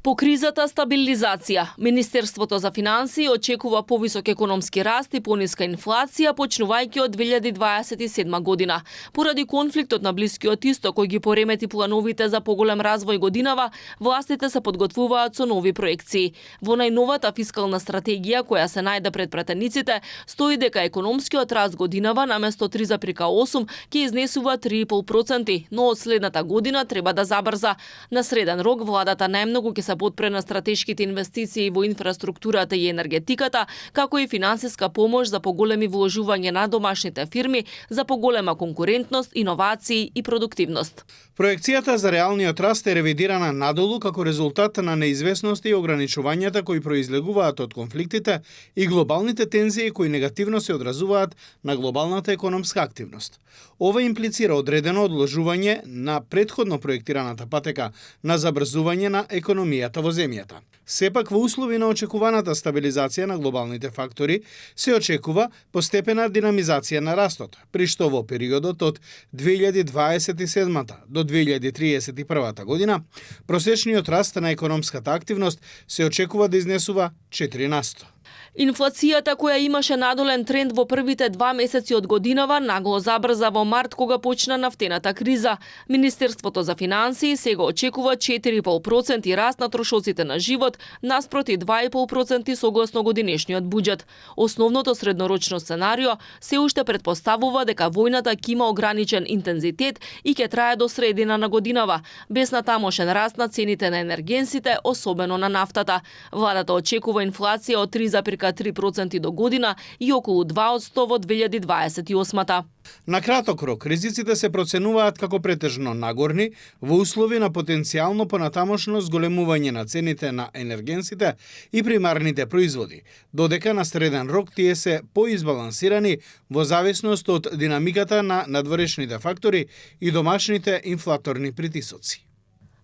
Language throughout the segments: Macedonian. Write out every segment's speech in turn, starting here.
По кризата стабилизација, Министерството за финансии очекува повисок економски раст и пониска инфлација почнувајќи од 2027 година. Поради конфликтот на Блискиот Исток кој ги поремети плановите за поголем развој годинава, властите се подготвуваат со нови проекции. Во најновата фискална стратегија која се најде пред пратениците, стои дека економскиот раст годинава наместо 3,8 ќе изнесува 3,5%, но од следната година треба да забрза. На среден рок владата најмногу ќе се подпре на стратешките инвестиции во инфраструктурата и енергетиката, како и финансиска помош за поголеми вложување на домашните фирми, за поголема конкурентност, иновации и продуктивност. Проекцијата за реалниот раст е ревидирана надолу како резултат на неизвестности и ограничувањата кои произлегуваат од конфликтите и глобалните тензии кои негативно се одразуваат на глобалната економска активност. Ова имплицира одредено одложување на претходно проектираната патека на забрзување на економијата во земјата. Сепак во услови на очекуваната стабилизација на глобалните фактори се очекува постепена динамизација на растот, при што во периодот од 2027 до 2031 година просечниот раст на економската активност се очекува да изнесува 4%. Инфлацијата која имаше надолен тренд во првите 2 месеци од годинава нагло забрза во март кога почна нафтената криза. Министерството за финансии сега очекува 4,5% раст на трошоците на живот наспроти 2,5% согласно годинешниот буџет. Основното среднорочно сценарио се уште претпоставува дека војната ќе има ограничен интензитет и ќе трае до средина на годинава, без натамошен раст на цените на енергенсите, особено на нафтата. Владата очекува инфлација од 3,3% до година и околу 2% во 2028. На краток рок, ризиците се проценуваат како претежно нагорни во услови на потенцијално понатамошно зголемување на цените на енергенсите и примарните производи, додека на среден рок тие се поизбалансирани во зависност од динамиката на надворешните фактори и домашните инфлаторни притисоци.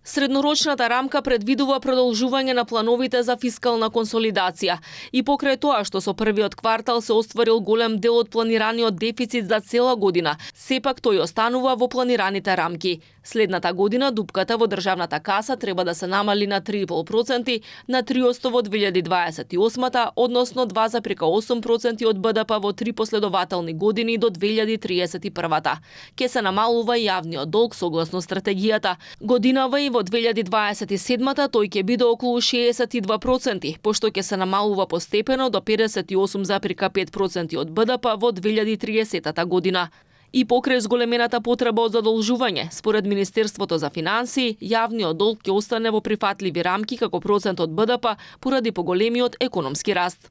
Среднорочната рамка предвидува продолжување на плановите за фискална консолидација и покрај тоа што со првиот квартал се остварил голем дел од планираниот дефицит за цела година, сепак тој останува во планираните рамки. Следната година дупката во државната каса треба да се намали на 3,5% на 3% во 2028, односно 2,8% од БДП во 3 последователни години до 2031. Ке се намалува јавниот долг согласно стратегијата. Годинава и во 2027 тој ќе биде околу 62%, пошто ќе се намалува постепено до 58,5% од БДП во 2030 година. И покрај зголемената потреба од задолжување, според Министерството за финансии, јавниот долг ќе остане во прифатливи рамки како процент од БДП поради поголемиот економски раст.